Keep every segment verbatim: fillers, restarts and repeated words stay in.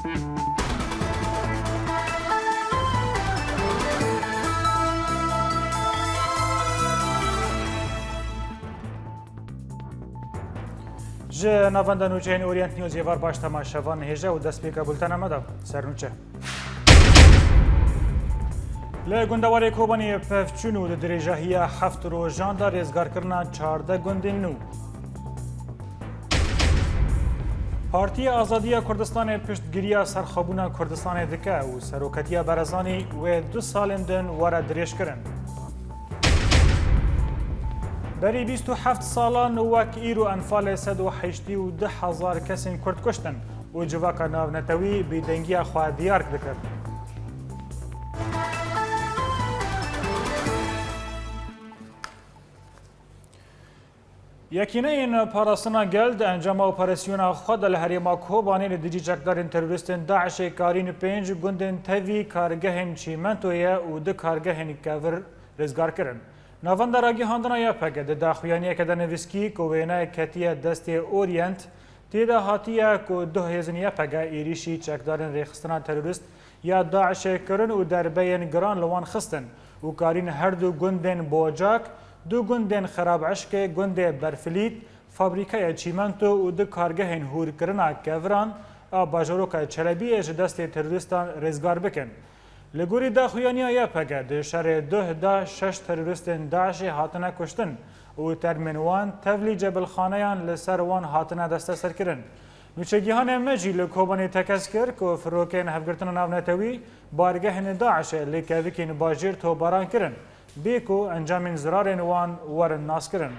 Ji navenda nûçeyên Orient News ê var baş temaşevan hêje û destpêka bultena me de sernûçe. Li gundewarê Kobanê pevçûn û di dirêjahiya heft rojan de rêzgarkirina çardeh gundên nû. Partiya Azadiya Kurdistanê piştgiriya serxwebûna Kurdistanê dike û Seroketiya Barzanî wê du salên din were dirêjkirin. Berî bîst û heft salan wek îro Enfalê sed û heştê û du hezar kesên Kurd kuştin û civaka navnetewî bêdengiya xwe diyar dikir. Yekîneyên Parastina Gel di encama operasyona xwe de li herêma Kobanê li dijî çekdarên terorîstên DAIŞê karîn pênc gundên tevî kargehên çîmentoyê û du kargehên kevir rêzgar kirin. Navenda ragihandina Y P G di daxuyaniyeke de nivîskî ku wêneyek ketiye destê Orient, tê de hatiye ku du hêzên Y P G êrîşî çekdarên rêxistina terorîst ya DAIŞê kirin û derbeyên giran li wan xistin û karîn her du gundên Bocak, du gundên Xerabişkê, gundê Berfilît, fabrîkeya çîmento û du kargehên hûrkirina keviran a bajaroka Çelebiyê ji destê terorîstan rêzgar bikin. Li gorî daxuyaniya Y P G di şerê duh de şeş terorîstên DAIŞê hatine kuştin û termên wan tevlî cebilxaneyan li ser wan hatine desteserkirin. Nûçegihanê me jî li Kobanê tekez kir ku firokeyên Hevgirtina Navnetewî bargehên DAIŞê li kevikên bajêr topbaran kirin, bê ku encamên zirarên wan werin naskirin.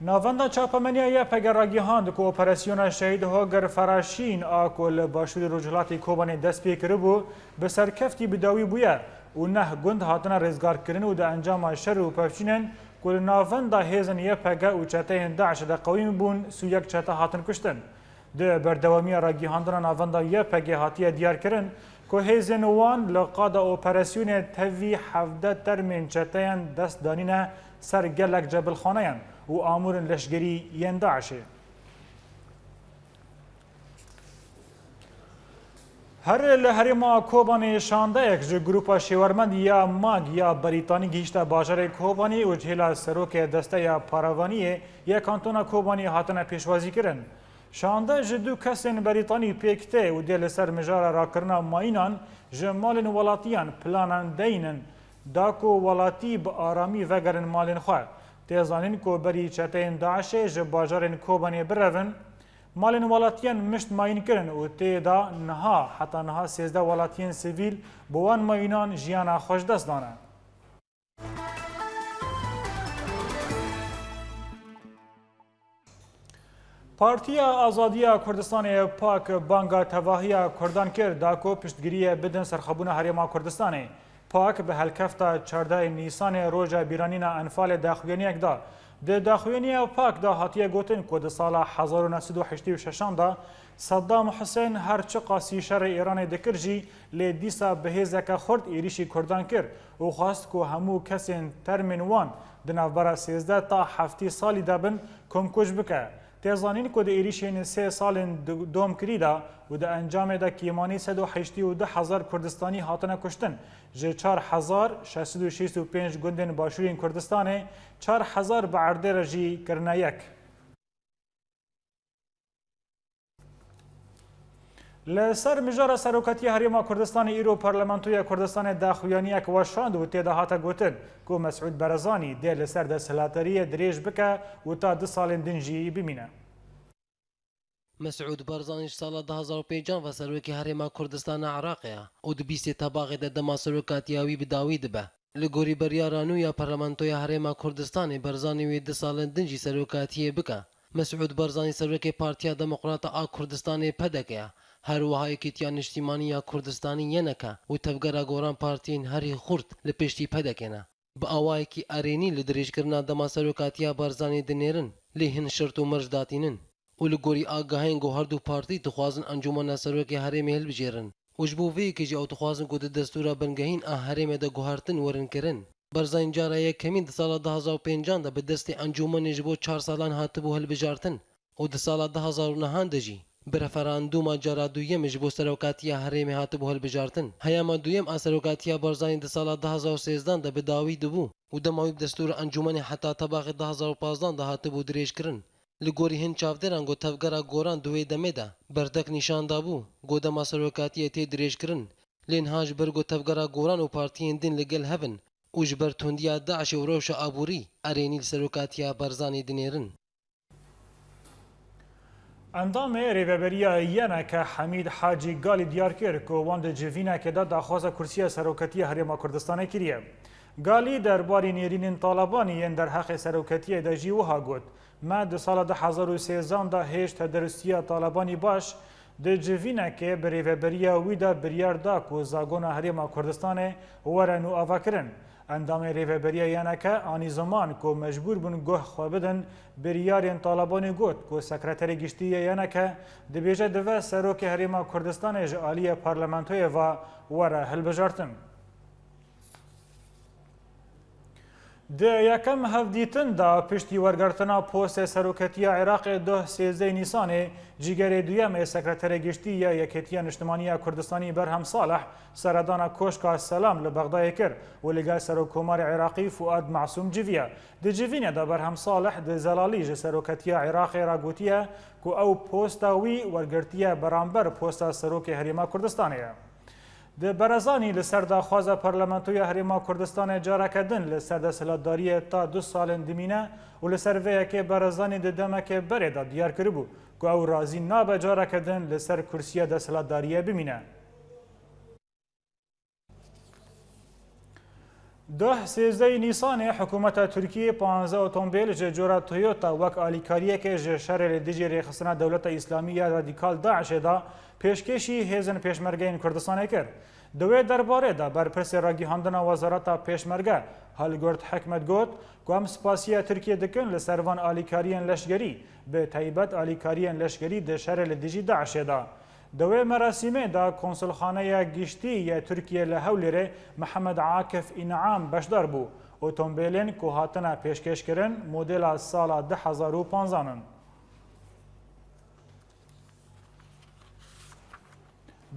Navenda Çapemeniya Y P G ragihand ku operasyona Şehîd Hoger Feraşîn a ku li başûrê rojhilatê Kobanê dest pê kiribû, bi serkeftî bi dawî bûye û neh gund hatine rêzgarkirin û di encama şer û pevçûnên ku li navenda hêzên Y P G û çeteyên DAIŞ de qewîm bûn, sî û yek çete hatin kuştin. Di berdewamiya ragihandina navenda Y P G hatiye diyarkirin ku hêzên wan li qada operasyonê tevî hevdeh termên çeteyan dest danîne ser gelek cebilxaneyan û amûrên leşgerî yên DAIŞê. Her li herêma Kobanê şandeyek ji Grupa Şêwermend ya MAG ya Berîtanî gihîşte bajarê Kobanê û ji hêla serokê Desteya Paravaniyê ya Kantona Kobanê hatine pêşwazîkirin. Şande ji du kesên Berîtanî pêk tê û dê li ser mijara rakirina mayînan ji malên welatiyan planan deynin da ku welatî bi aramî vegerin malên xwe. Tê zanîn ku berî çeteyên DAIŞê ji bajarên Kobanê birevin, malên welatiyan mişt mayîn kirin û tê de niha, heta niha sêzdeh welatiyên sivîl bi wan mayînan jiyana xwe ji dest dane. Partiya Azadiya Kurdistanê, pak, banga tevahiya Kurdan kir da ku piştgiriyê bidin serxwebûna Herêma Kurdistanê. pak bi helkefta çardeh Nîsanê, roja bîranîna Enfalê, daxuyaniyek da. Di daxuyaniya pak de hatiye gotin ku di sala hezar û neh sed û heştê û şeşan de Saddam Hussein her çiqasî şerê Îranê dikir jî, lê dîsa bi hêzeke xurt êrîşî Kurdan kir û xwest ku hemû kesên termên wan di navbera sêzdeh ta heftê salî de bin komkuj bike. Tê zanîn ku di êrîşên sê salên di-, dom kirî de û di encamê de kêmanî sed û heştê û du hezar Kurdistanî hatine kuştin, ji çar hezar şeş sed û şêst û pênc gundên başûrên Kurdistanê çar hezar bi erdê re jî kirine yek. Li ser mijara serokatiya Herêma Kurdistanê îro Parlamentoya Kurdistanê daxuyaniyek weşand û tê de hate gotin ku Mesûd Barzanî dê li ser desthilatdariyê dirêj bike û ta du salên din jî bimîne. Mesûd Barzanî ji sala du hezar û pêncan ve serokê Herêma Kurdistana Iraqê ye û di bîstê Tebaxê de dema serokatiya wî bi dawî dibe. Li gorî biryara nû ya Parlamentoya Herêma Kurdistanê, Barzanî wê du salên din jî serokatiyê bike. Mesûd Barzanî serokê Partiya Demokrata a Kurdistanê, P D K, ye. Her wiha Yekîtiya Niştîmanî ya Kurdistanê, Y N K, û Tevgera Goran partiyên herî xurt li piştî P D K ne. Bi awayekî erênî li dirêjkirina dema serokatiya Barzanî dinêrin, lê hin şert û merc datînin. Û li gorî agahiyên ku her du partî dixwazin Encûmena Serokê Herêmê hilbijêrin û ji bo vê yekê jî ew dixwazin ku di destûra bingehîn a herêmê de guhertin werin kirin. Barzanî cara yekemîn di sala du hezar û pêncan de bi destê Encûmenê ji bo çar salan hatibû hilbijartin. û di sala du hezar û nehan de jî bi referandûma cara duyem ji bo serokatiya herêmê hatibû hilbijartin. Heyama duyem a serokatiya Barzanî di sala du hezar û sêzdehan de bi dawî dibû û dema wî bi destûra encûmenê heta tebaxê du hezar û pazdehan de hatibû dirêjkirin. Li gorî hin çavdêran ku tevgera goran di wê demê de berdek nîşan dabû ku dema serokatiyê tê dirêjkirin, lê niha ji ber ku tevgera goran û partiyên din li gel hev in û ji ber tundiya DAIŞê û rewşa aborî erênî li serokatiya Barzanî dinêrin. Endamê Rêveberiya Y N K Hemîd Hacî Galî diyar kir ku wan di civînekê de daxwaza kursîya seroketiya Herêma Kurdistanê kiriye. Galî derbarî nêrînên Talebanî yên derheqê seroketiyê de jî wiha got, Me di sala du hezar û sêzdehan de hêj tederistiya Talebanî baş, di civînekê bi rêveberiya wî de biryar da ku zagona Herêma Kurdistanê were nûavakirin. Endamê Rêveberiya Y N K anî ziman ku mecbûr bûn guh xwe bidin biryarên Talebanî, got ku Sekreterê Giştî yê Y N K dibêje divê Serokê Herêma Kurdistanê ji aliyê parlamentoyê ve were hilbijartin. Di yekem hevdîtin de piştî wergirtina postê seroketiya Iraqê duh sêzdeh Nîsanê, cîgerê duyem ê Sekreterê Giştî ya Yekêtiya Niştimanî ya Kurdistanî Berhem Salih seredana Koşka Selam li Bexdayê kir û li gel Serokkomarê Iraqî Fuad Masûm civiya. Di civînê de Berhem Salih di zelalî ji seroketiya Iraqê re gotiye ku ew posta wî wergirtiye beramber posta Serokê Herêma Kurdistanê ye. Di Berezanî li ser daxwaza Parlamentoya Herêma Kurdistanê careke din li ser desthilatdariyê ta du salên dimîne û li ser vê yekê Berezanî di demeke berê de diyar kiribû ku ew razî nabe careke din li ser kursiya desthilatdariyê bimîne. Duh sêzdehê Nîsanê hikûmeta Tirkiyê panzdeh otomobîl ji cora Toyota wek alîkariyeke ji şerê li dijî rêxistina Dewleta Îslamî ya Radîkal DAIŞê de pêşkêşî hêzên Pêşmergeyên Kurdistanê kir. Di wê derbarê de berpirsê ragihandina Wezareta Pêşmerge Halgurt Hikmet got ku em spasiya Tirkiyê dikin li ser van alîkariyên leşgerî, bi taybet alîkariyên leşgerî di şerê li dijî DAIŞê de. Di wê merasîmê de Konsulxaneya Giştî ya Tirkiyê li Hewlêrê Mihemed Akif Înam beşdar bû. Otomobîlên ku hatine pêşkêşkirin modela sala du hezar û panzdehan in.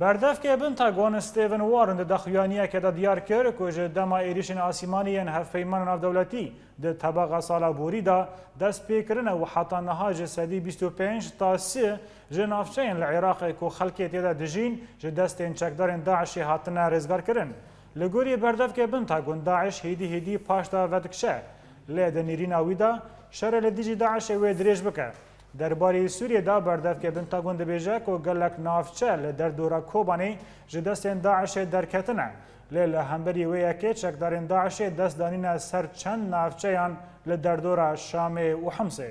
Berdevkê Pentagon Stephen Warren di daxuyaniyekê de diyar kir ku ji dema êrîşên asîmanî yên hevpeymanên navdewletî di tebaxa sala borî de dest pê kirine û heta niha ji sedî bîst û pênc ta sî ji navçeyên li Iraqê ku xelkê tê de dijîn ji destên çekdarên DAIŞê hatine rêzgarkirin. Li gorî berdevkê Pentagon, DAIŞ hêdî hêdî paş de vedikişe, lê di nêrîna wî de şerê li dijî DAIŞê wê dirêj bike. Derbarê Sûriyê de berdevkê Pentagon dibêje ku gelek navçe li derdora Kobanê ji destên DAIŞê derketine. Lê li hemberî wê yekê çekdarên DAIŞê dest danîne ser çend navçeyan li derdora Şamê û Himsê.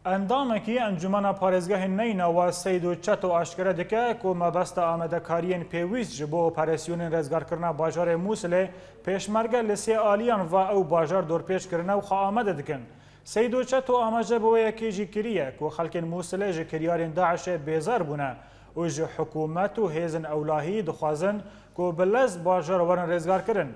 Endamekî Encûmena Parêzgehê Neynawa Seydo Çeto aşkere dike ku mebesta amadekariyên pêwîst ji bo operasyonên rêzgarkirina bajarê Mûsilê pêşmerge li sê aliyan va ew bajar dorpêç kirine û xwe amade dikin. Seydo Çeto amaje bi wê yekê jî kiriye ku xelkên Mûsilê ji kiryarên DAIŞê bêzar bûne û ji hikûmet û hêzên ewlahî dixwazin ku bi lez bajar werin rêzgarkirin.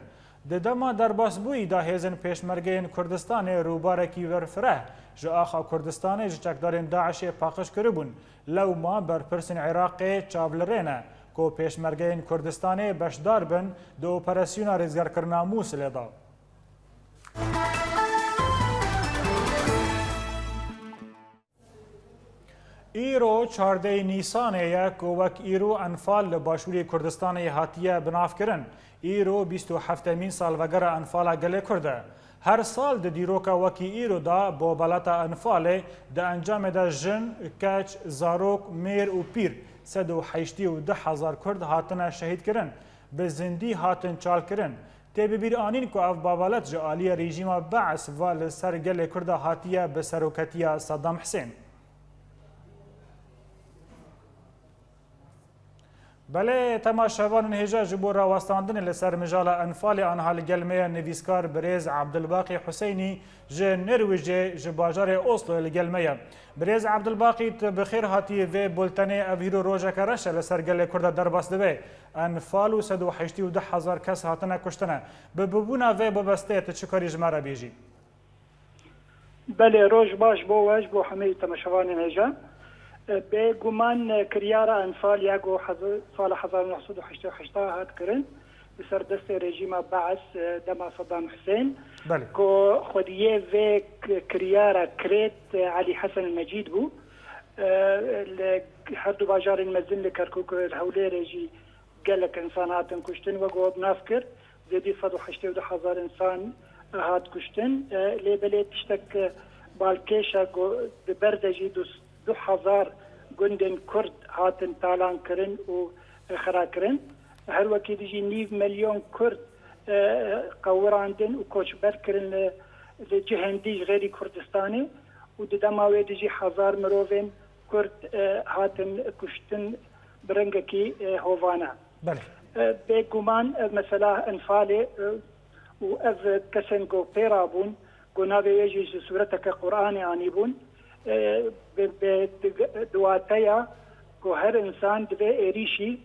Di dema derbasbûyî de hêzên Pêşmergeyên Kurdistanê rûbarekî berfireh ji axa Kurdistanê ji çekdarên DAIŞê paqij kiribûn. Lewma berpirsên Iraqê çav li rê ne ku Pêşmergeyên Kurdistanê beşdar bin di operasyona rêzgarkirina Mûsilê de. Îro çardehê Nîsanê ye ku wek îro Enfal li Başûrê Kurdistanê hatiye binavkirin. Îro bîst û heftemîn salvegera Enfala gelê Kurd e. Her sal di dîroka wekî îro de bobalata Enfalê di encamê de jin, keç, zarok, mêr û pîr sed û heştê û du hezar Kurd hatine şehîdkirin, bi zindî hatin çalkirin. Tê bibîranîn ku ev babalet ji aliyê rejîma Beis ve li ser gelê Kurda hatiye bi seroketiya Saddam Husên. Belê, temaşevanên hêja, ji bo rawestandinê li ser mijala Enfalê aniha li gel me ye nivîskar birêz Ebdulbaqî Huseynî ji Nirwêjê, ji bajarê Osloyê li gel me ye. Birêz Ebdulbaqî, tu bi xêr hatî vê bultenê. Ev hîro rojeke reş e li ser gelê Kurda derbas dibe. Enfal û sed û heştê û du hezar kes hatine kuştine. Bi bûbûna vê babestê tu çi karî ji me re bêjî? Belê, roj baş bo we, ji bo hemî temaşevanên hêja. E, bêguman, e, kiryara Enfal ya ku heza-, sala hezar û neh sed û heştê û heşt hat kirin, li ser destê rejîma Bees, e, dema Saddam Husên, Belê. ku xwediyê vê k-, kiryara kirêt, e, Elî Hesen Mecîd bû. E, li her du bajarên mezin li Kerkûk û li Hewlêrê jî gelek însan hatin kuştin, wek we bi nav kir, zêdî sed û heştê û du hezar însan hat kuştin. E, lê belê tiştek, e, balkêş e ku di ber de jî du, du hezar gundên Kurd hatin talan kirin û, e, xira kirin. Her wekî di jî nîv milyon Kurd, e, qewirandin û koçber kirin li, li cihên dî ji xêrî Kurdistanê û di dema wê de jî hezar mirovên Kurd, e, hatin kuştin bi rengekî, e, hovane. Belê. E, bêguman ev mesela Enfalê, e, û ev kesên ku pê rabûn, ku navê wê jî ji sûreteke Qur'anê anîbûn, e, bi, bi, di, di wateya ku her însan divê êrîşî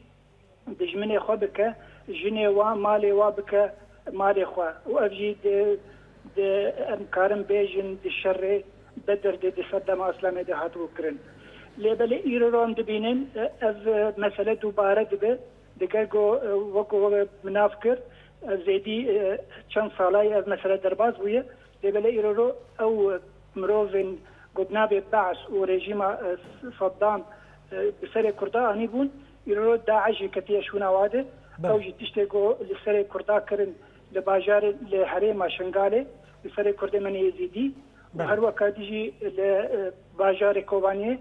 dijminê xwe bike, jinê wa, malê wa bike malê xwe. Û ev jî di, di, em karin bêjin di şerê Bedir de, di serdema Îslamê de hatibû kirin. Lê belê îro em dibînin, e, ev, e, mesele dubare dibe. Digel ku, e, wek ku we bi nav kir, e, zêdî, e, çend sala ye ev mesele derbas bûye. Lê belê îro ew, e, mirovên ku bi navê Bees û rejîma, e, Saddam, e, bi serê Kurda anîbûn, îro DAIŞ jî ketiye şûna wa de. Belê. Ew jî tiştê ku li serê Kurda kirin li bajarê, li herêma Şengalê, li serê Kurdê me Êzîdî û Belê. her weka dî jî li, e, bajarê Kobaniyê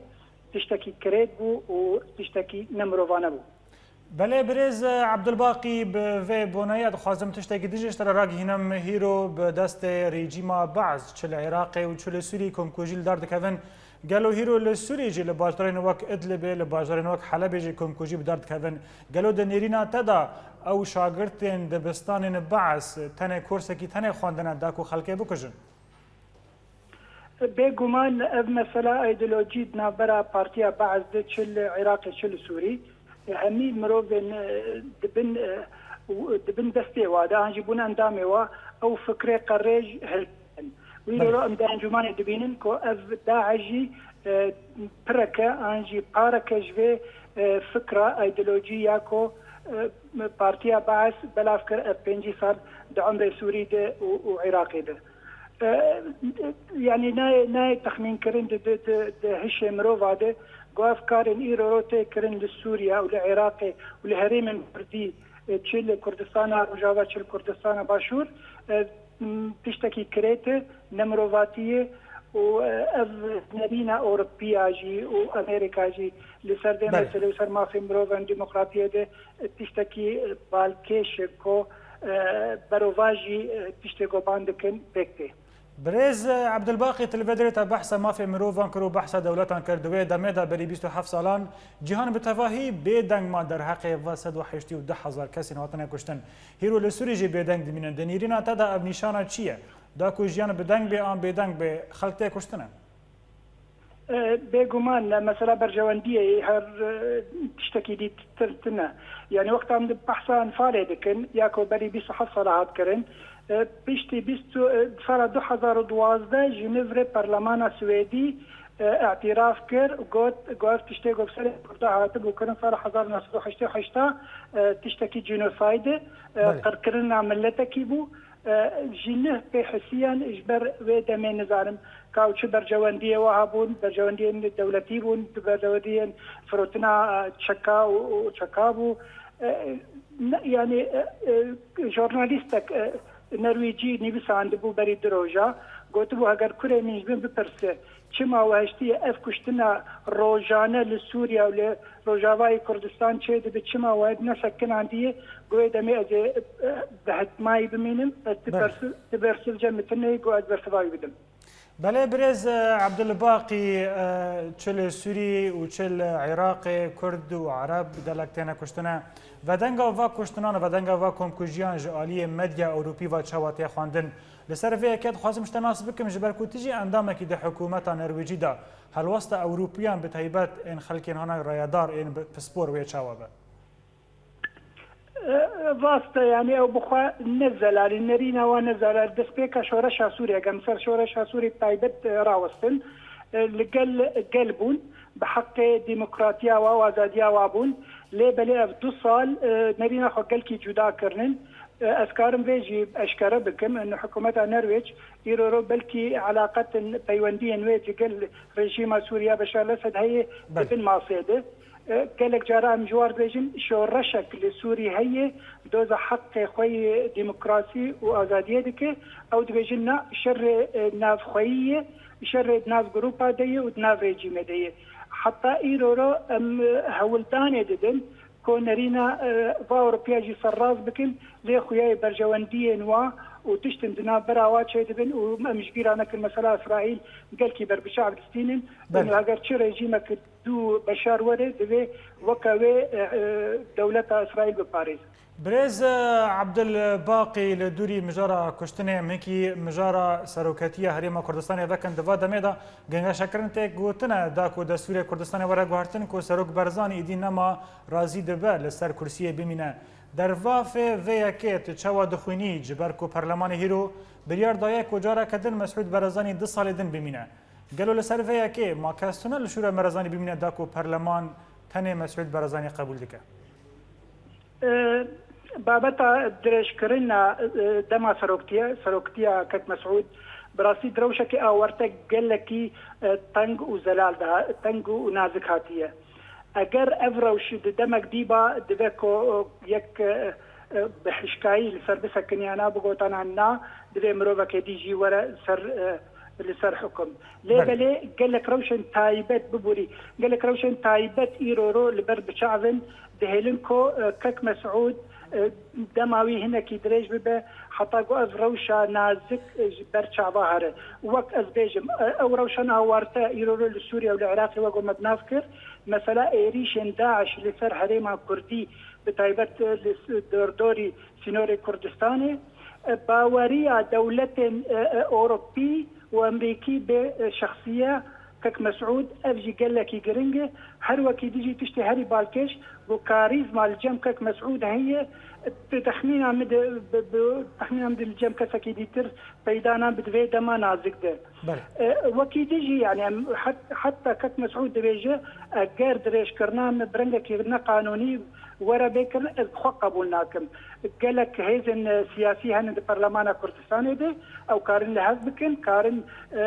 tiştekî kirêt bû û tiştekî nemirovane bû. Belê birêz Ebdulbaqî, bi vê boneyê dixwazim tiştekî din jî ji te re ragihînim. Hîro bi destê rejîma Bees, çi li Iraqê û çi li Sûriyê komkujî li dar dikevin. Gelo hîro li Sûriyê jî li bajarên wek Idlibê, li bajarên wek Helebê jî komkujî bi dar dikevin. Gelo di nêrîna te de ew şagirtên dibistanên Bees tenê korsekî tenê xwendine da ku xelkê bikujin? Bêguman ev mesela îdeolojî di navbera partiya Bees de çi li Iraqê çi li Sûrî, hemî mirovên, e, dibin, e, û dibin destê wa de, an jî bûn endamê wa, ew fikrê qerêj hilbin. Wî Belê. roro em di encûmanê dibînin ku ev DAIŞ jî, e, pireke an jî pareke ji vê, e, fikra, îdeolojî ya ku, e, partiya Bees belav kir ev pêncî sal di emrê Sûrî de û, û Iraqê de. E, yanî nayê, nayê texmînkirin di, di, di, di hişê mirova de, ku ev karên îro tê kirin li Sûriye û li Iraqê û li herêmên Kurdî, e, çi li Kurdistana Rojava, çi li Kurdistana Başûr, e, m, tiştekî kirêt e, nemirovatî ye û, e, ev nerîna Ewropiya jî û Amerîka jî li ser vê Belê. meselê û ser mafê mirovan, demokratiyê de, e, tiştekî, e, balkêş e ku, e, berovajî, e, tiştê ku ban dikin pêk tê. Birêz Ebdulbaqî, tu li vê derê te behsa mafê mirovan kir û behsa dewletan kir. Di wê demê de berî bîst û heft salan cîhan bi tevahî bêdeng ma derheqê va sed û heştê û du hezar kesên hatine kuştin. Hîro li Sûrî jî bêdeng dimînin. Di nêrîna te de ev nîşana çi ye? Da ku jiyan bi deng bê an bêdeng bê, xelk tê kuştine? E, bêguman, e, mesela berjewendiyê her, e, tiştekî dîtir tune. Yani wexta em di behsa Enfalê dikin, ya ku berî bîst û heft sala hat kirin, e, piştî bîst û, e, sala du hezar û duwazdeh Jinevre Parlemana Swêdî, e, îtiraf kir, got, got tiştê ku bi serê Kurda hatibû kirin sala hezar û neh sed û heştê û heşt, e, tiştekî genocide, e, Belê. qirkirina miletekî bû. E, ji neh pê hisiyan ji ber wê demê nizanim ka çi berjewendiyê wiha bûn, berjewendiyên dewletî bûn, berjewendiyên firotina, e, çeka û, û çeka bû. E, ne, yani, e, e, jornalîstek, e, Norwêcî nivîsandibû berî du roja, gotibû, heger kurê min ji min bipirse, çima we hiştiye ev kuştina rojane li Sûriye û li Rojavayê Kurdistan çêdibe, çima we nesekinandiye, ku wê demê ez ê, e, bi hetmayî bimînim, ez Belê. tibersi-, tibersivce mitinê ku ez bersiva wî bidim. Belê birêz, e, Ebdulbaqî, e, çi li Sûrî û çi li Iraqê Kurd û Ereb gelek têne kuştine. Vedenga va kuştinan, vedenga va komkujiyan ji aliyê medya Ewropî va çawa tê xwendin? Li ser vê yekê dixwazim ji te nas bikim, ji ber ku tu jî endamekî di hikûmeta Norwêcî de helwesta Ewropiyan bi taybet ên xelkên hana rayedar ên bi pispor wê çawa be? E, rast e, yanî ew bi xwe ne zelalî, nerîna wan ne zelal. Destpêka şoreşa Sûriyê, em ser şoreşa Sûriyê taybet, e, rawestin. E, li gel gel bûn, bi heqê demokratiya wa û azadiya wa bûn. Lê belê ev du sal, e, nerîna xwe gelkî cuda kirinin. E, ez karim vê jî eşkere bikim. Hikûmeta Nerwêc îro ro belkî eleqetin, peywendiyên wê digel rejîma Sûriya Beşar el-Esed heye, Belê. di bin masê de. E, gelek cara em ji war dibêjin, şoreşek li Sûrî heye, doza heqê xwe yê demokrasî û azadiyê dike. Ew dibêjin na, şerê, e, navxweyî ye, şerê di nav grupa de ye û di nav rejîmê de ye. Heta îro ro em, e, hewldanê didin ku nerîna, e, va Ewropiya jî serrast bikin, lê xuyayê berjewendiyên wa û tiştin di nav bera wa çêdibin û em ji bîra nekin mesela Îsraîl gelkî berbiçav distînin. Belê. Û heger çi rejîmek dû Beşar were, divê weke wê, e, e, dewleta Îsraîl biparêzin. Birêz, e, Abdul Baqî, li dûrî mijara kuştinê, em hinkî mijara seroketiya Herêma Kurdistanê vekin. Di va demê de gengeşekirin têk gotine da ku Destûrê Kurdistanê were guhertin ku Serok Barzanî îdî nema razî dibe li ser kursiyê bimîne. Dervafê vê yekê tu çawa dixwînî, ji ber ku perlemanê hîro biryar daye ku careke din Mesûd Barzanî du salê din bimîne? Gelo li ser vê yekê ma kes tune li şûra Barzanî bimîne da ku perleman tenê Mesûd Barzanî qebûl dike? E, babeta dirêjkirina, e, dema seroktiye, seroktiya kek Mesûd, bi rastî di rewşekê awarte gelekî, e, teng û zelal de, teng û nazik hatiye. Eger ev rewş di demek dî ba, divê ku, e, yek, e, e, bi hişkayî li ser bisekiniya na, bigotana na, divê mirovekê dî jî were ser, e, li ser hukum. Lê Belê. belê gelek rewşên taybet biborî, gelek rewşên taybet îro ro li ber biçavin dihêlin ku, e, kek Mesûd, e, dema wî hinekî dirêj bibe, heta ku ev rewşa nazik, e, ji ber çava here. Wek ez bêjim, e, ew rewşan awarte îro ro li Sûriye û li Iraqê wek ku me bi nav kir, mesela êrîşên DAIŞ li ser herêma Kurdî, bi taybet, e, li s-, dordorî sînorê Kurdistanê, e, baweriya dewletên, e, e, Ewropî û Amerîkî bê, e, şexsiya kek Mesûd, ev jî gelekî giring e. Her wekî dijî tiştê herî balkêş, ku karîzma li cem kek Mesûd heye, e, bi texmîna min de, bi, bi texmîna min de li cem kesekî dîtir peyda nabe di vê dema nazik de. Belê. E, wekî dijî, yani, em het-, heta kek Mesûd dibêje, eger dirêjkirina min bi rengekî neqanûnî were bê kirin, ez bi xwe qebûl nakim. Gelek hêzên, e, siyasî hene di Perlemana Kurdistanê de, ew karin li hev bikin, karin, e,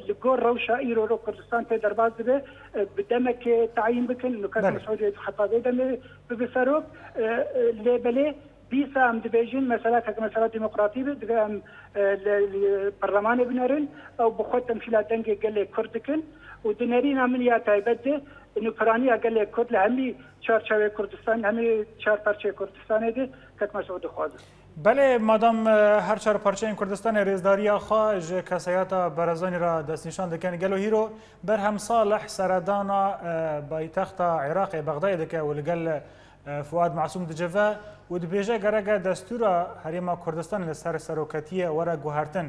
li gor rewşa îro ro Kurdistan tê derbas dibe, e, bi demekê tayîn bikin. Nûker Belê. Mesûdê heta vê demê bibe serok, e, e, lê belê dîsa em dibêjin, mesela, kek mesela demokratî be, divê em, e, li, li perlemanê binerin, ew bi xwe temsîla dengê gelê Kurd dikin û di nerîna min ya taybet de nûperaniya gelê Kurd li hemî çarçewê Kurdistan, hemî çar parçeyê Kurdistanê de kek Mesûd dixwazin. Belê, madam, e, her çar parçeyên Kurdistanê rêzdariya xwe ji kesayeta Barzanî re destnîşan dikin. Gelo hîro Berhem Salih seredana, e, paytexta Iraqê Bexdayê dike û li gel, e, Fuad Masûm dicive û dibêje gereke destûra Herêma Kurdistanê li ser seroketiyê were guhertin.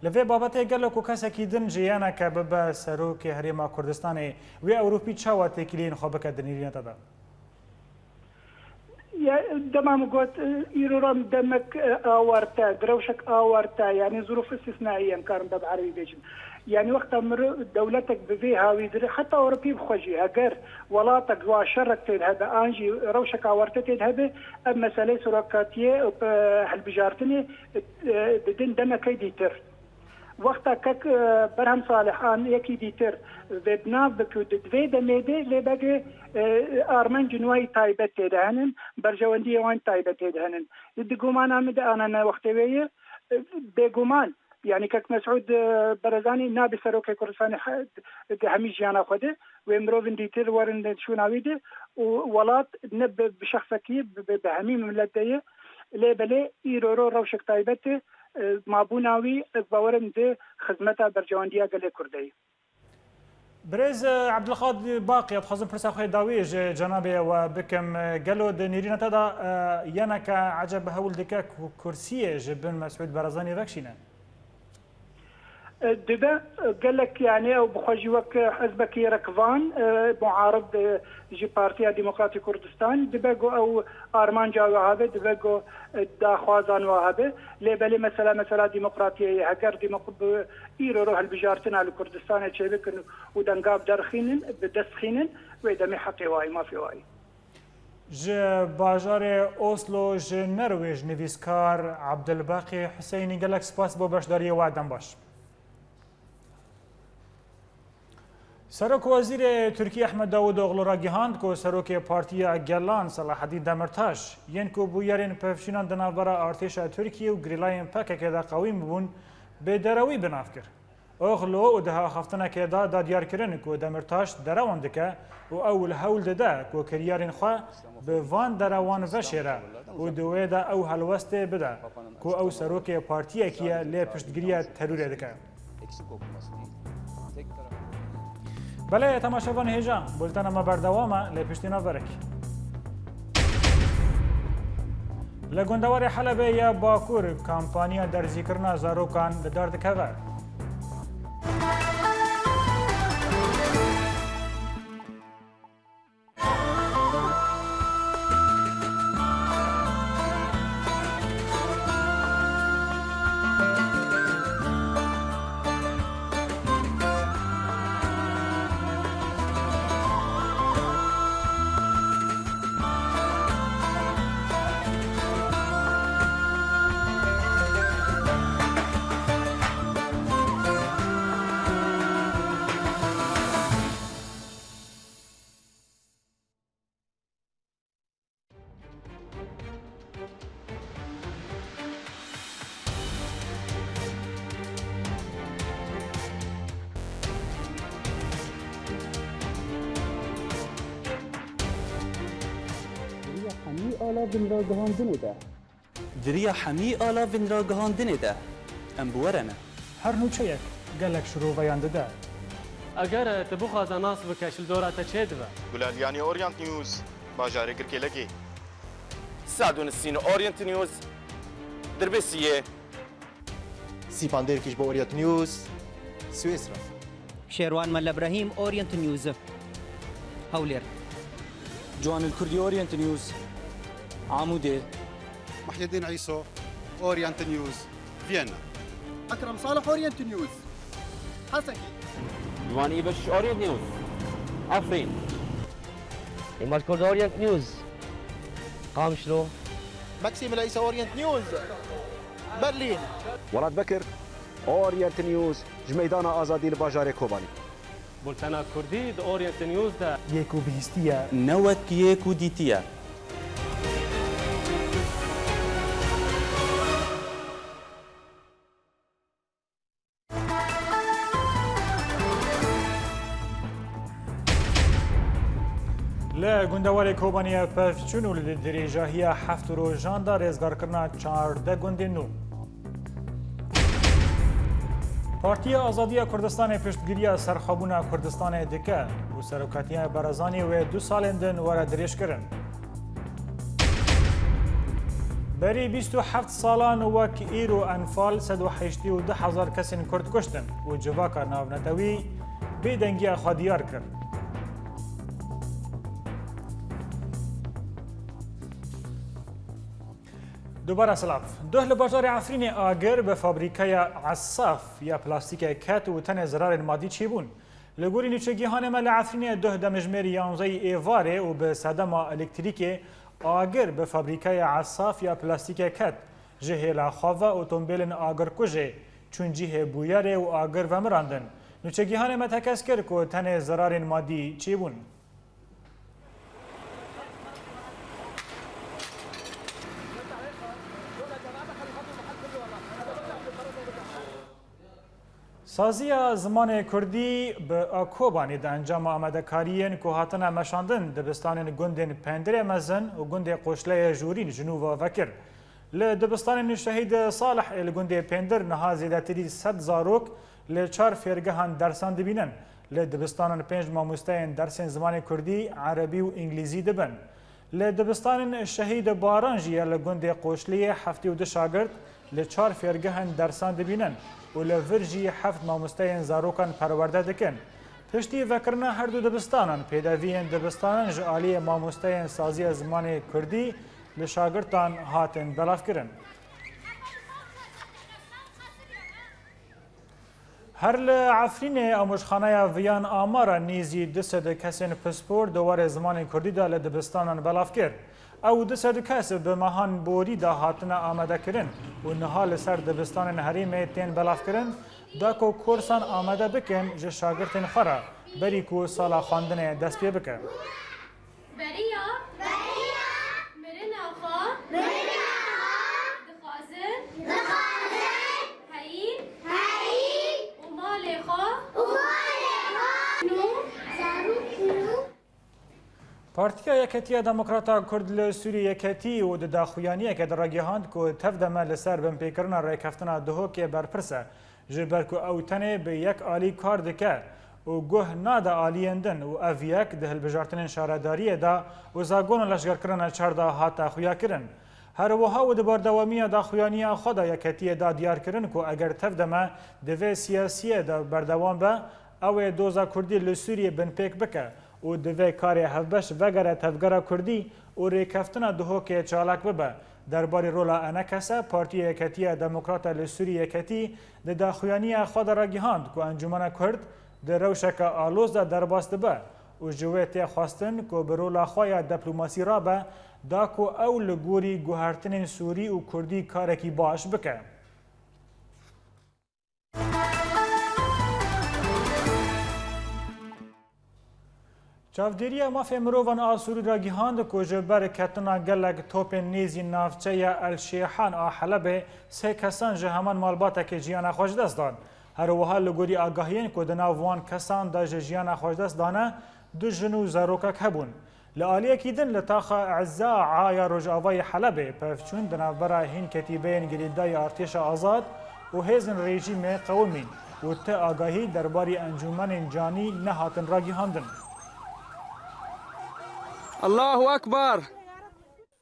Li vê babetê gelo ku kesekî din jêyaneke bibe serokê Herêma Kurdistanê, wê Ewropî çawa têkiliyên xwe bike di nêrîna te de? Ya, dema min got, e, îro re demek, e, awarte, di rewşek awarte, yanî zirûf îstisnaî em karin be bi erebî bêjin. Yanî wexta miro-, dewletek bi vê hawî dire, heta Ewropî bi xwe jî, heger welatek wa şerek tê de hebe, an jî rewşek awarte tê de hebe, ev meseleyê serokatiyê û, e, hilbijartinê, e, didin demekê dîtir. Wexta kek, e, Berhem Salih an yekî dîtir vê bi nav bike û di, di vê demê de lê begê, e, armenc û nûayî taybet tê de henin, berjewendiyê wan taybet tê de henin. Di gumana min de anane wextê wê ye, e, bêguman, yanî kek Mesûd, e, Barzanî nabe serokê Kurdistanê he-, di hemî jiyana xwe de, wê mirovin dîtir werin di şûna wî de û welat ne bi, bi şexsekî, bi, bi, bi hemî milet de ye. Lê belê îro ro rewşek taybet e, e, mabûna wî, ez bawer im, di xizmeta berjewendiya gelê Kurd de ye. Birêz, e, Ebdulqad Baqî, ez dixwazim pirsa xwe dawî ji cenabê we bikim. E, gelo di nêrîna te de, e, yeneke eceb hewl dike ku kursiyê ji bin Mesûd Barzanî vekişîne? Dibe gelek, yani ew bi xwe jî wek hizbekî rekvan, e, muarib, e, ji Partiya Demokratî Kurdistan, dibe ku ew armanca we habe, dibe ku, e, daxwazan we habe. Lê belê mesela, mesela demokratiyê ye. Heger demok-, bi îro ro hilbijartina li Kurdistanê çêbikin û denga bi derxînin, bi dest xînin, wê demê heqê wayî, mafê wayî. Ji bajarê Oslo ji Norwêj nivîskar Abdulbaqî Huseynî, gelek spas bo beşdariyê we, dem baş. Serok Wezîrê Tirkiyê Ehmed Davutoglu ragihand ku Serokê Partiya Gelan Selahaddîn Demirtaş yên ku bûyerên pevçûnan di navbera artêşa Tirkiyê û gerîlayên P K K de qewîm bûn, bêderewî bi nav kir. Oglu û di axaftinekê de da diyar kirin ku Demirtaş derewan dike û ew li hewl dide ku kiryarên xwe bi van derewan veşêre û di wê de ew helwestê bide ku ew serokê partiyekî ye lê piştgiriya terorê dike. Belê, temaşevan hêja, bultena me berdewam e, lê piştî navberek. Li gundewarê Helebê ya Bakur kampanya derzîkirina zarokan li dar dikeve. Di riya hemî ala vinragihandinê de. Di riya hemî ala vinragihandinê de em bi we re ne. Her nûçeyek gelek şiroveyan dide. Eger tu bixwaze nas bike, ji li dora te çê dibe. Gulaliyanî, Orient News, bajarê Girkêlekê. Sadûnisîn, Orient News, Dirbêsiyê. Sîpan Dêrkiş bo Orient News, Swêsra. Şêrwan Melle Brehîm, Orient News, Hewlêr. Ciwanil Kurdî, Orient News, Amûdê. Muhyiddin Îso, Orient News, Viyana. Ekrem Salih, Orient News, Hesekî. Ciwanî Beşiş, Orient News, Efrîn. Îmaj Kurd, Orient News, Qamişlo. Maksim Leysa, Orient News, Berlîn. Welat Bekir, Orient News, ji Meydana Azadî li bajarê Kobanî. Bultena Kurdî di Orient News de. Yê ku bihîstiye. Ne wek yê ku dîtiye. Li gundewarê Kobaniyê pevçûn û li dirêjahiya heft rojan de rêzgarkirina çardeh gundên nû. Partiya Azadiya Kurdistanê piştgiriya serxwebûna Kurdistanê dike û serokatiya Barzanî wê du salên din were dirêjkirin. Berî bîst û heft salan wek îro Enfal sed û heştê û du hezar kesên Kurd kuştin û civaka navnetewî bêdengiya xwe diyar kir. Dubara silav. Duh li bajarê Efrînê agir bi fabrîkaya Esaf ya plastîkê ket û tenê zirarên madî çêbûn. Li gorî nûçegihanê me li Efrînê duh demjimêrî yanzeyî êvarê û bi sedema elektrîkê agir bi fabrîkaya Esaf ya plastîkê ket. Ji hêla xwe ve otombêlên agirkujê çûn cihê bûyerê û agir vemirandin. Nûçegihanê me tekez kir ku tenê zirarên madî çêbûn. Saziya zimanê kurdî bi a Kobanî di encama amadekariyên ku hatine meşandin dibistanên gundên Pendirê Mezin û gundê Qoşleyê Jûrîn ji nû ve vekir. Li dibistanên Şehîd Salih ê li gundê Pêndir niha zêdetirî sed zarok li çar fêrgehan dersan dibînin. Li dibistanan pênc mamosteyên dersên zimanê kurdî, erebî û îngilîzî dibin. Li dibistanên Şehîd Baran jî ya li gundê Qoşliyê heftê û du şagirt Li çar fêrgehên dersan dibînin û li vir jî heft mamosteyên zarokan perwerde dikin. Piştî vekirina her du dibistanan, pêdeviyên dibistanan ji aliyê mamosteyên saziya zimanê kurdî li şagirtan hatin belavkirin. Her li Efrînê amûjxaneya Viyan amara nêzî du sed kesên pispor di warê zimanê kurdî de li dibistanan belav kir. Ew du sed kes bi mehan borî de hatine amadekirin û niha li ser dibistanên herêmê tên belavkirin, da ku kursan amade bikin ji şagirtên xwe re, berî ku sala xwendinê dest pê bike. Beriya. Beriya. Mirina xwe. Mirina xwe. Dixwazin. Dixwazin. Heyîn. Heyîn. Û malê xwe. Û malê xwe. Nû. Zarok nû. Partiya Yeketiya Demokrata Kurd li Sûriyê Yeketî û di daxuyaniyeke de ragihand ku tevdeme li ser binpêkirina rêkeftina Duhokê berpirs e. Ji ber ku ew tenê bi yek alî kar dike û guh nade aliyên din û ev yek di hilbijartinên şaredariyê de û zagona leşgerkirina çar de hate xuyakirin. Her wiha û di berdewamiya daxuyaniya xwe de Yeketiyê da diyar kirin ku eger tevdeme di vê siyasiyê de berdewam be, ew ê doza Kurdî li Sûriyê binpêk bike û divê karê hevbeş vegere tevgera Kurdî û rêkeftina Duhokê çalak bibe. Derbarê rola Enekese, Partiya Yeketiya Demokrata li Sûriyê Yeketî di daxuyaniya xwe de ragihand ku Encûmena Kurd di rewşeke aloz de derbas dibe û ji wê tê xwestin ku bi rola xwe ya diplomasî rabe, da ku ew li gorî guhertinên Sûrî û Kurdî karekî baş bike. Çavdêriya Mafê Mirovan a Sûrî ragihand ku ji ber ketina gelek topên nêzî navçeya El Şêhan a Helebê sê kesan ji heman malbatekê jiyana xwe ji dest dan. Her wiha li gorî agahiyên ku di nav wan kesan de ji jiyana xwe ji dest dane, du jin û zarokek hebûn. Li aliyekî din li taxa Ezza a ya rojavayê Helebê pevçûn di navbera hîn ketîbeyên girêdayî artêşa azad û hêzên rejîmê qewimîn û ti agahî derbarî encûmenên canî nehatin ragihandin. Allahu Ekber!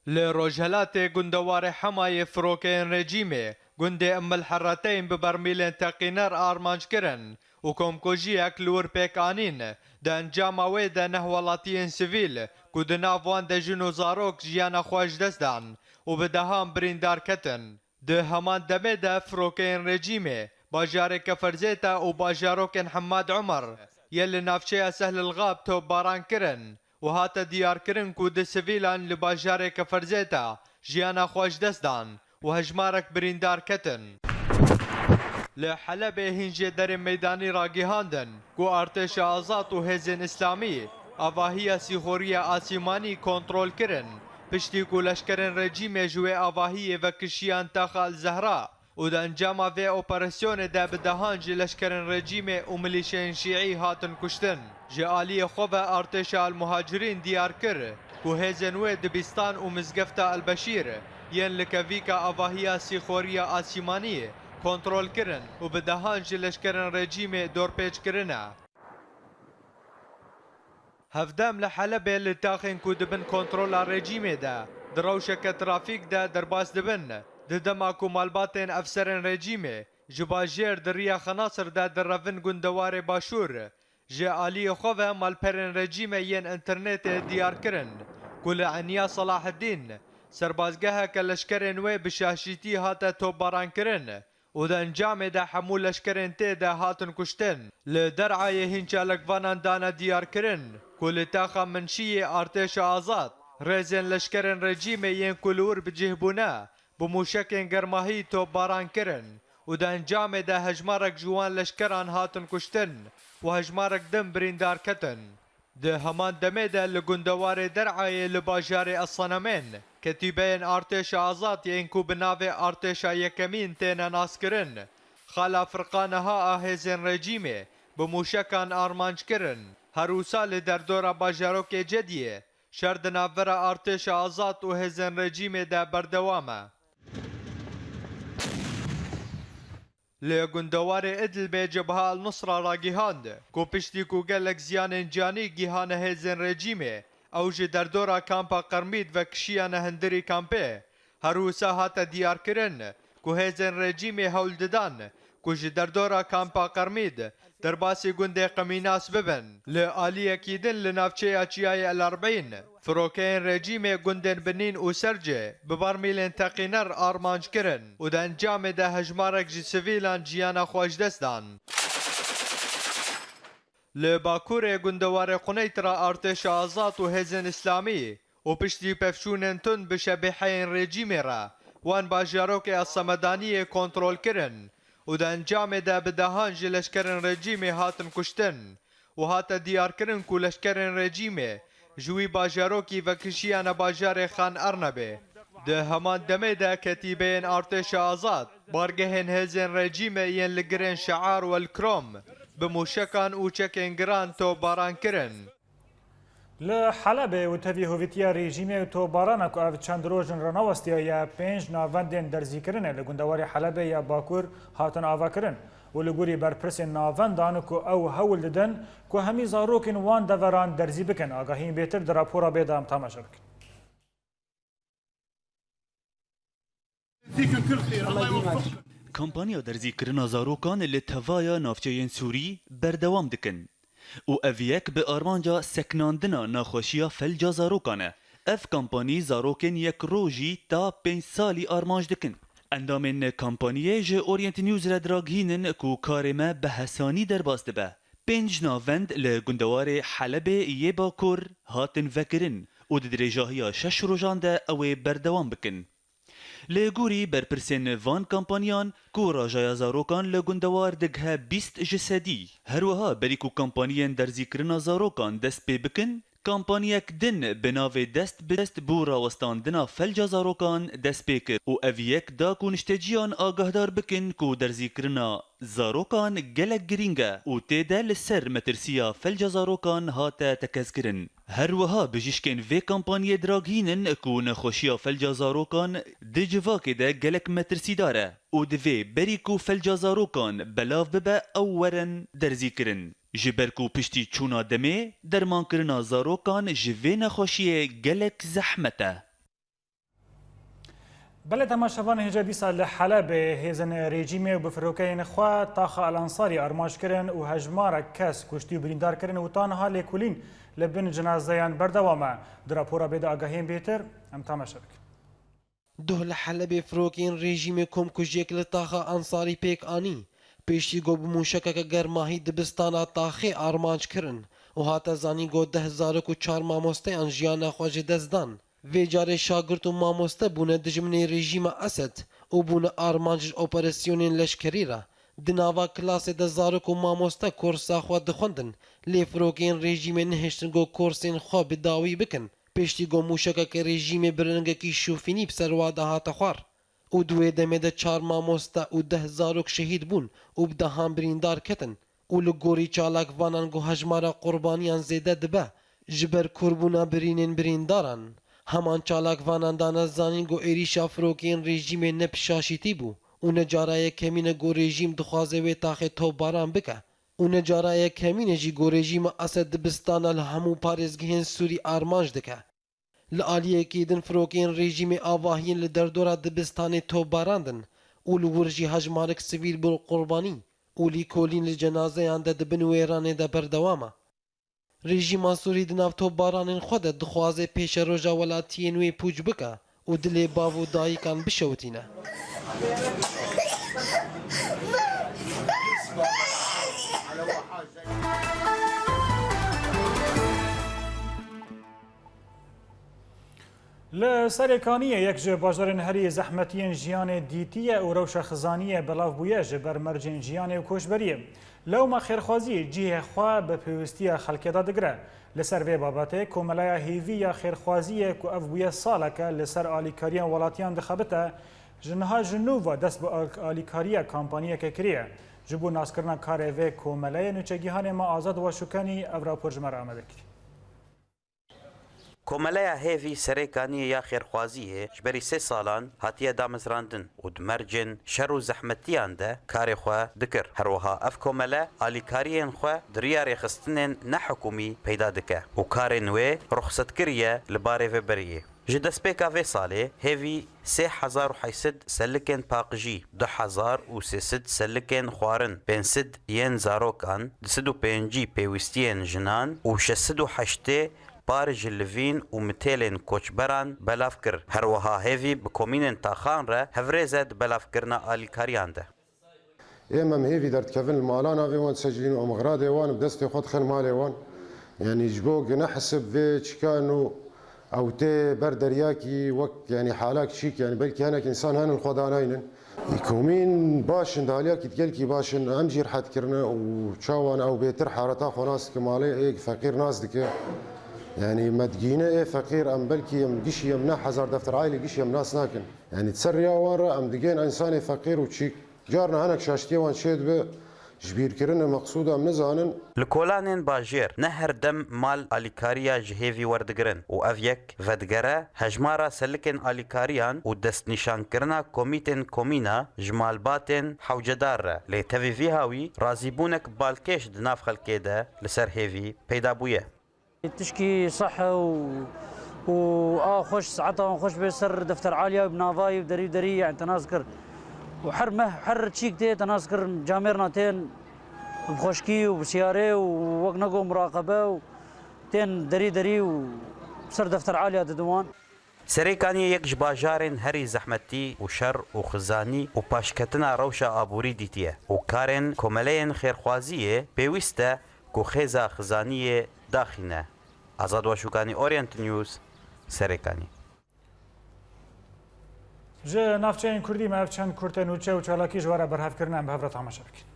Li rojhelatê gundewarê Hemayê firokeyên rejîmê gundê Umm el Herreteyn bi bermîlên teqîner armanc kirin û komkujiyek li wir pêk anîn. Di encama wê de neh welatiyên sivîl ku di nav wan de jin û zarok jiyana xwe ji dest dan û bi dehan birîndar ketin. Di heman demê de firokeyên rejîmê bajarê Keferzêta û bajarokên Hemad Omer yê li navçeya Sehlil Xab topbaran kirin û hate diyarkirin ku du sivîlan li bajarê Keferzêta jiyana xwe ji dest dan û hejmarek birîndar ketin. Li Helebê hîn jêderên meydanî ragihandin ku artêşa azad û hêzên îslamî avahiya sîxoriya asîmanî kontrol kirin, piştî ku leşkerên rejîmê ji wê avahiyê vekişiyan taxa El Zehra û di encama vê operasyonê de bi dehan ji leşkerên rejîmê û milîşeyên şîî hatin kuştin. Ji aliyê xwe ve artêşa El Muhacirîn diyar kir ku hêzên wê dibistan û mizgefta El Beşîr yên li kevîka avahiya sîxoriya asîmanî kontrol kirin û bi dehan ji leşkerên rejîmê dorpêç kirine. Hevdem li Helebê li taxên ku di bin kontrola rejîmê de di rewşeke trafîk de derbas dibin, di dema ku malbatên efserên rejîmê ji bajêr di riya Xenasir de direvin gundewarê Başûr, ji aliyê xwe ve malperên rejîmê yên înternetê diyar kirin ku li Eniya Selaheddîn serbazgeheke leşkerên wê bi şaşîtî hate topbarankirin û di encamê de hemû leşkerên tê de hatin kuştin. Li Der'ayê hîn çalakvanan dane diyarkirin ku li taxa Minşiyê artêşa azad rêzên leşkerên rejîmê yên ku li wir bi cih bûne, bi mûşekên germahî topbaran kirin û di encamê de hejmarek ji wan leşkeran hatin kuştin û hejmarek din birîndar ketin. Di heman demê de li gundewarê Der'ayê li bajarê Esenemên, ketîbeyên artêşa azad yên ku bi navê artêşa yekemîn têne naskirin, xala Firqan H a hêzên rejîmê bi mûşekan armanc kirin. Her wisa li derdora bajarokê Cediyê şer di navbera artêşa azad û hêzên rejîmê de berdewam e. Li gundewarê Idlibê Cebha El Nusra ragihand ku piştî ku gelek ziyanên canî gihane hêzên rejîmê, ew ji derdora kampa Qermîd vekişiyane hundirî kampê. Her wisa hate diyarkirin ku hêzên rejîmê hewl didan ku ji derdora Kampa Qermîd derbasî gundê Qimînas bibin. Li aliyekî din li navçeya Çiyayê El Erbîn, firokeyên rejîmê gundên Binîn û Sercê bi barmîlên teqîner armanc kirin û di encamê de hejmarek ji sivîlan jiyana xwe ji dest dan. Li Bakurê gundewarê Quneyt re artêşa azad û hêzên îslamî û piştî pevçûnên tund bi şebîheyên rejîmê re wan bajarokê El Semedaniyê kontrol kirin û di encamê de bi dehan ji leşkerên rejîmê hatin kuştin û hate diyarkirin ku leşkerên rejîmê ji wî bajarokî vekişiyane bajarê Xan Ernebê. Di heman demê de ketîbeyên artêşa azad bargehên hêzên rejîmê yên li girên Şear û El Krom bi mûşekan û çekên giran topbaran kirin. Li Helebê û tevî hovîtiya rejîmê û topbarana ku ev çend roj in ranewestiyaye, pênc navendên derzîkirinê li gundewarê Helebê ya Bakur hatin avakirin û li gorî berpirsên navendan ku ew hewl didin ku hemî zarokên wan deveran derzî bikin. Agahiyên bêtir di rapora bê de em temaşe bikin. Kampanya derzîkirina zarokan li tevaya navçeyên Sûrî berdewam dikin û ev yek bi armanca seknandina nexweşiya felca zarokan e. Ev kampanî zarokên yek rojî ta pênc salî armanc dikin. Endamên kampaniyê ji Orient News re diragihînin ku karê me bi hesanî derbas dibe. Pênc navend li gundewarê Helebê yê Bakur hatin vekirin û di dirêjahiya şeş rojan de ew ê berdewam bikin. Li gorî berpirsên van kampaniyan ku rajaya zarokan li gundewar digihe bîst ji sedî, her wiha berî ku kampaniyên derzîkirina zarokan dest pê bikin, kampaniyek din bi navê Dest bi dest bo rawestandina felca zarokan dest pê kir û ev yek da ku nişteciyan agahdar bikin ku derzîkirina zarokan gelek girîng e û tê de li ser metirsiya felca zarokan hate tekezkirin. Her wiha bijîşkên vê kampanyê diragihînin ku nexweşiya felca zarokan di civakê de gelek metirsîdar e û divê berî ku felca zarokan belav bibe ew werin derzîkirin. Ji ber ku piştî çûna demê dermankirina zarokan ji vê nexweşiyê gelek zehmet e. Belê temaşevanên hêja dîsa li Helebê hêzên rejîmê û bi firokeyên xwe taxa El Ensarî armanc kirin û hejmarek kes kuştî û birîndar kirin û ta niha lêkolîn li bin cenazeyan berdewam e. Di rapora bê de agahiyên bêtir em temaşe bikin. Duh li Helebê firokeyên rejîmê komkujiyek li taxa Ensarî pêk anî. Piştî ku bi mûşekeke germahî dibistana taxê armanc kirin û hate zanîn ku deh zarok û çar mamosteyan jiyana xwe ji dest dan. Vê carê şagirt û mamoste bûne dijminê rejîma Esed û bûne armanc ji operasyonên leşkerî re. Di nava kilasê de zarok û mamoste korsa xwe dixwendin, lê firokeyên rejîmê nehiştin ku korsên xwe bi dawî bikin, piştî ku mûşekeke rejîmê bi rengekî şûfînî bi ser wa de hate xwar. Û di wê demê de çar mamoste û deh zarok şehîd bûn û bi dehan birîndar ketin. û li gorî çalakvanan ku hejmara qurbaniyan zêde dibe ji ber kûrbûna birînên birîndaran. Heman çalakvanan dane zanîn ku êrîşa firokeyên rejîmê ne bi şaşîtî bû û ne cara yekemîn e ku rejîm dixwaze wê taxê topbaran bike û ne cara yekemîn e jî ku rejîma Esed dibistana li hemû parêzgehên Sûrî armanc dike. Li aliyekî din firokeyên rejîmê avahiyên li derdora dibistanê topbarandin û li wir jî hejmarek sivîl bûn qurbanî û lîkolîn li cenazeyan de di bin wêranê de berdewam e. Rejîma Sûrî di nav topbaranên xwe de dixwaze pêşeroja welatiyên wê pûç bike û dilê bav û dayikan bişewitîne. Li Serêkaniyê yek ji bajarên herî zehmetiyên jiyanê dîtiye û rewşa xizaniyê belav bûye ji ber mercên jiyanê û koçberiyê. Lewma xêrxwaziyê cihê xwe bi pêwistiya xelkê de digire. Li ser vê babetê Komeleya Hêvî ya Xêrxwaziyê ku ev bûye saleke li ser alîkariya welatiyan dixebite, ji niha ji nû ve dest bi alîkariya kampaniyeke kiriye. Ji bo naskirina karê vê komeleyê nûçegihanê me Azad Waşûkenî ev rapor ji me re amade kir. Komeleya Hêvî Serêkaniyê ya Xêrxwaziyê ji berî sê salan hatiye damezrandin û di mercên şer û zehmetiyan de karê xwe dikir. Her wiha ev komele alîkariyên xwe di riya rêxistinên nehikûmî peyda dike û karên wê ruxset kiriye li barê vê beriyê. Ji destpêka vê salê hêvî sê hezar û heşt sed selikên paqijî, du hezar û sê sed selikên xwarin, pênc sed yên zarokan, du sed û pêncî pêwîstiyên jinan û şeş sed û heştê par ji livîn û mitêlên koçberan belav kir. Her wiha hêvî bi komînên taxan re hevrêz e di belavkirina alîkariyan de. Êm em hêvî derdikevin li malana vê wan dişecilîn û em xiradê wan bi destê xwe dixin malê wan. Yanî ji bo gine hisib vê çikan û ew tê ber deryakî wek, yanî, halak çîk, yanî belkî hinek însan henin xwe danaynin. Komîn baş in, di aliyakî gelkî baş in, em jî rihet kirine û çawan ew bêtir hareta xwe nas dike, malê ê feqîr nas dike. Yanî me digîne ê feqîr, em belkî em gişî em ne hezar defter ailê gişî em nas nakin. Yanî di ser riya wan re em digên însanê feqîr û çîk. Carna hinek şaştiyê wan çêdibe, ji bîrkirinê meqsûda em nizanin. Li kolanên bajêr ne her dem mal alîkariya ji hêvî werdigirin û ev yek vedigere hejmara selikên alîkariyan û destnîşankirina komîtên komîna ji malbatên hewcedar re. Lê tevî vî hawî razîbûnek balkêş di nav xelkê de li ser hêvî peyda bûye. Tişkî sih û, û a xweş, saeta wan xweş bê ser defter aliya û bi navayî û derî û derî, yani, te nas kir. Û her meh, her çîk tê, te nas kir, camêrna tên bi xweşkî û bi siyarê û wek nego muraqebe û tên derî derî û ser defter aliya didin wan. Serêkaniyê yek ji bajarên herî zehmetî û şer û xizanî û paşketina rewşa aborî dîtiye û karên komeleyên xêrxwaziyê pêwîst e ku xêza xizaniyê daxîne. Azad Waşûkanî, Orient News, Serêkanî. Ji navçeyên Kurdî me ev çend kurte nûçe û çalakî ji we re berhev kirine, em bi hev re temaşe bikin.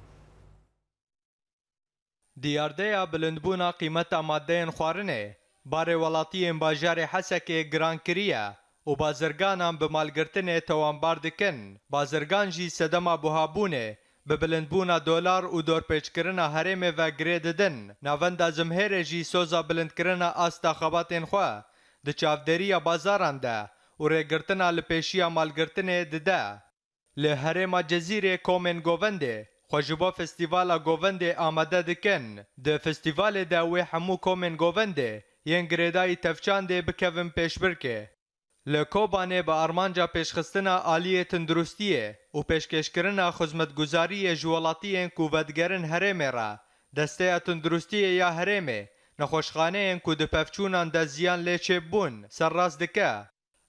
Diyardeya bilindbûna qîmeta maddeyên xwarinê, barê welatiyên bajarê Hesekê giran kiriye û bazirganan bi malgirtinê tewanbar dikin. Bazirgan jî sedema buhabûnê bi bilindbûna dolar û dorpêçkirina herêmê ve girê didin. Navenda Zimhêrê jî soza bilindkirina asta xebatên xwe di çavdêriya bazaran de û rêgirtina li pêşiya malgirtinê dide. Li herêma Cezîrê komên govendê xwe ji bo festîvala govendê amade dikin. Di festîvalê de wê hemû komên govendê yên girêdayî Tevçandê bikevin pêşbirkê. Li Kobanê bi armanca pêşxistina aliyê tunduristiyê û pêşkêşkirina xizmetguzariyê ji welatiyên ku vedigerin herêmê re, Desteya Tunduristiyê ya herêmê nexweşxaneyên ku di pevçûnan de ziyan lê çêbûn serrast dike.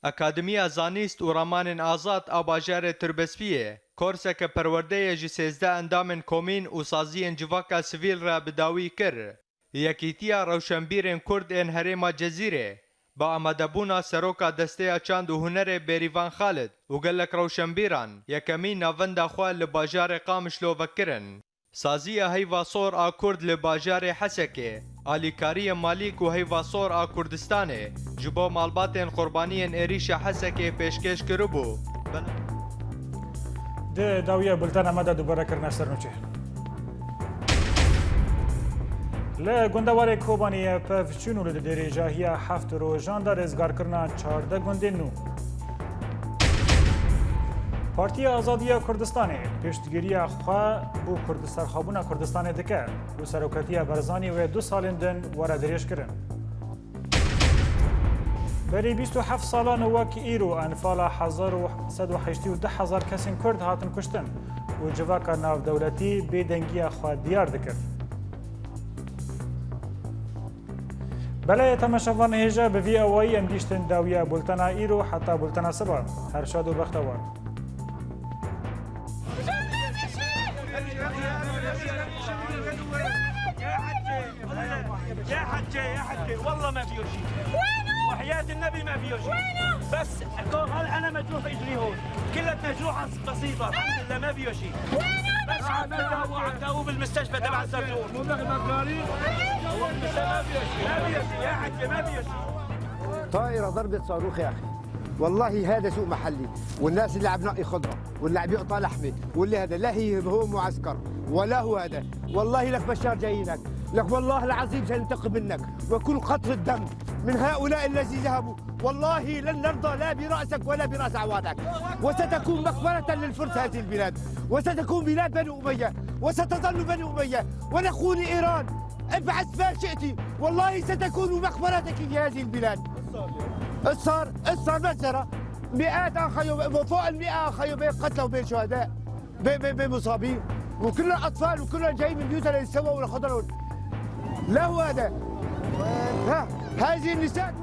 Akademiya Zanîst û Ramanên Azad a bajarê Tirbespiyê korseke perwerdeyê ji sêzdeh endamên komîn û saziyên civaka sivîl re bi dawî kir. Yekîtiya Rewşenbîrên Kurd ên Herêma Cezîrê bi amadebûna Seroka Desteya Çand û Hunerê Bêrîvan Xalid û gelek rewşenbîran yekemîn navenda xwe li bajarê Qamişlo vekirin. Saziya Heyva Sor a Kurd li bajarê Hesekê, alîkariyê Malîk û Heyva Sor a Kurdistanê ji bo malbatên qurbaniyên êrîşa Hesekê pêşkêş kiribû. Di dawiya bultena me de dubare kirine ser nûçe. Li gundewarê Kobaniyê pevçûn û li dirêjahiya heft rojan de rêzgarkirina çardeh gundên nû. Partiya Azadiya Kurdistanê piştgiriya xwe bo Kurd-, serxwebûna Kurdistanê dike û Serokatiya Barzanî wê du salên din were dirêjkirin. Berî bîst û heft salan wek îro enfala hezar û sed û heştê û du hezar kesên Kurd hatin kuştin û civaka navdewletî bêdengiya xwe diyar dikir. Belê temaşevan hêja, bi vî awayî em gihîştin dawiya bultena îro, heta bultena siba. Her şad û bextewar. يا حجة، يا حجة، والله ما فيه شيء. وحياة النبي ما فيه شيء. بس هل أنا مجروح إجري هون؟ كلت مجروحة بسيطة، الحمد لله ما فيه شيء. بس عم تداووا، عم تداووا بالمستشفى تبع الزرزور. ما فيه شيء، ما فيه شيء، يا حجة، ما فيه شيء. طائرة ضربت صاروخ يا أخي. والله هذا سوق محلي، والناس اللي عم نقي خضرة، واللي عم يقطع لحمة، واللي هذا، لا هي هو معسكر، ولا هو هذا. والله لك بشار جايينك، لك والله العظيم سننتقم منك، وكل قطرة دم من هؤلاء الذي ذهبوا، والله لن نرضى لا برأسك ولا برأس عوانك، وستكون مقبرة للفرس هذه البلاد، وستكون بلاد بني أمية، وستظل بني أمية، ونقول لإيران: ابعث ما شئت، والله ستكون مقبرتك في هذه البلاد. الصار الصار بس ترى مئات اخيو، فوق المئة اخيو بين قتلى وبين شهداء، بين بين بين مصابين، وكلهم اطفال وكلهم جايين من بيوتهم ليتسووا لخطر. لا هو هذا. ها، هذه النساء